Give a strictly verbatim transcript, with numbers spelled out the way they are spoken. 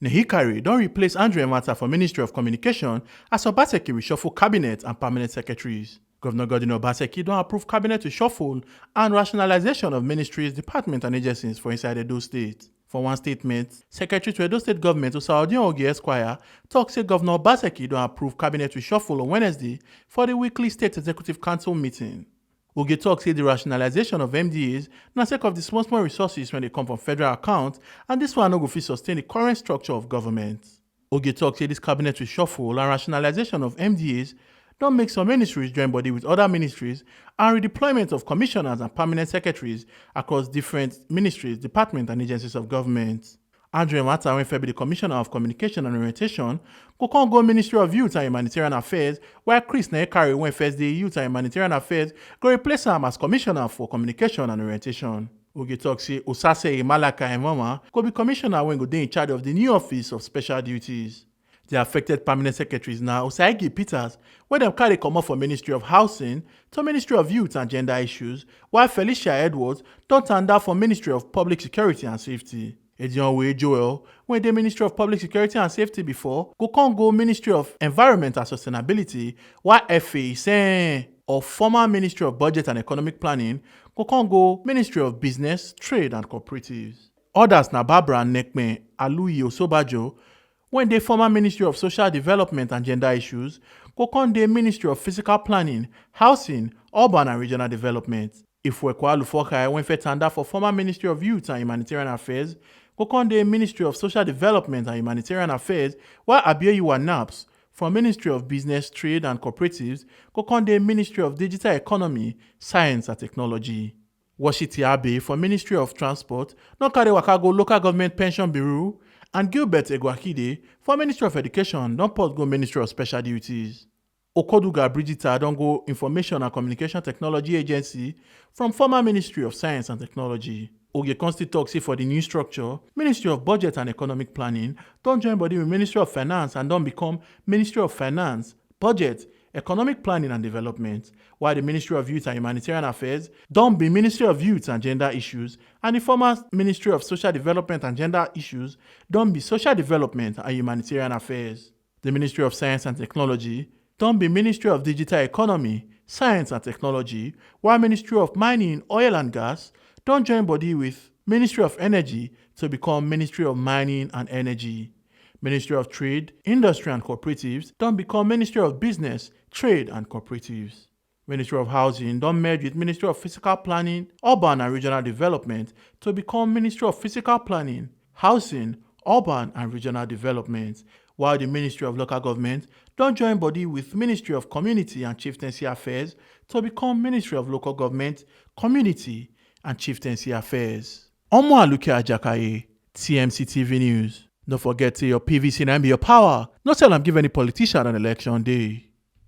Nehi Kare don replace Andrew Enwata for Ministry of Communication as Obaseki reshuffle cabinet and permanent secretaries. Governor Godwin Obaseki don approve cabinet reshuffle and rationalization of ministries, departments and agencies for inside Edo State. For one statement, Secretary to Edo State Government Osaodion Oge Esquire talk say Governor Obaseki don approve cabinet reshuffle on Wednesday for the weekly State Executive Council meeting. Oge talk say the rationalization of M D As na sake of the small small resources when they come from federal account, and this one no go fit sustain the current structure of government. Oge talk say this cabinet reshuffle and rationalization of M D As don make some ministries join body with other ministries and redeployment of commissioners and permanent secretaries across different ministries, departments and agencies of government. Andrew Enwata, wey first be the Commissioner of Communication and Orientation, go come go Ministry of Youth and Humanitarian Affairs, while Chris Nehi Kare, wey first dey Youth and Humanitarian Affairs, go replace am as Commissioner for Communication and Orientation. Oge talk say Osase Malaka Emama go be commissioner wey go dey in charge of the new Office of Special Duties. The affected permanent secretaries na Osagie Peters, wey dem carry comot for Ministry of Housing to Ministry of Youth and Gender Issues, while Felicia Edwards don tanda for Ministry of Public Security and Safety. Edionwe Joel, wey dey Ministry of Public Security and Safety before, go come go Ministry of Environment and Sustainability, while Efe Isen of former Ministry of Budget and Economic Planning go come go Ministry of Business, Trade and Cooperatives. Others na Barbara Nekpen Aluyi Osobajo, wey dey former Ministry of Social Development and Gender Issues, go come dey Ministry of Physical Planning, Housing, Urban and Regional Development. Ifwekwa Alufokai, wey first tanda for former Ministry of Youth and Humanitarian Affairs, go come dey Ministry of Social Development and Humanitarian Affairs, while Abioyiwa Naps from Ministry of Business, Trade and Cooperatives go come dey Ministry of Digital Economy, Science and Technology. Washiti Abe for Ministry of Transport don carry waka go Local Government Pension Bureau, and Gilbert Egwakide for Ministry of Education don port go Ministry of Special Duties. Okoduga Brigita don go Information and Communication Technology Agency from former Ministry of Science and Technology. Oge come still talk say for the new structure, Ministry of Budget and Economic Planning don join body with Ministry of Finance and don become Ministry of Finance, Budget, Economic Planning and Development, while the Ministry of Youth and Humanitarian Affairs don be Ministry of Youth and Gender Issues, and the former Ministry of Social Development and Gender Issues don be Social Development and Humanitarian Affairs. The Ministry of Science and Technology don be Ministry of Digital Economy, Science and Technology, while Ministry of Mining, Oil and Gas don join body with Ministry of Energy to become Ministry of Mining and Energy. Ministry of Trade, Industry and Cooperatives don become Ministry of Business, Trade and Cooperatives. Ministry of Housing don merge with Ministry of Physical Planning, Urban and Regional Development to become Ministry of Physical Planning, Housing, Urban and Regional Development, while the Ministry of Local Government don join body with Ministry of Community and Chieftaincy Affairs to become Ministry of Local Government, Community and Chieftaincy Affairs. Omo Aluke Ajakaye, T M C T V News. No forget say your P V C na be your power. No sell am give any politician on election day.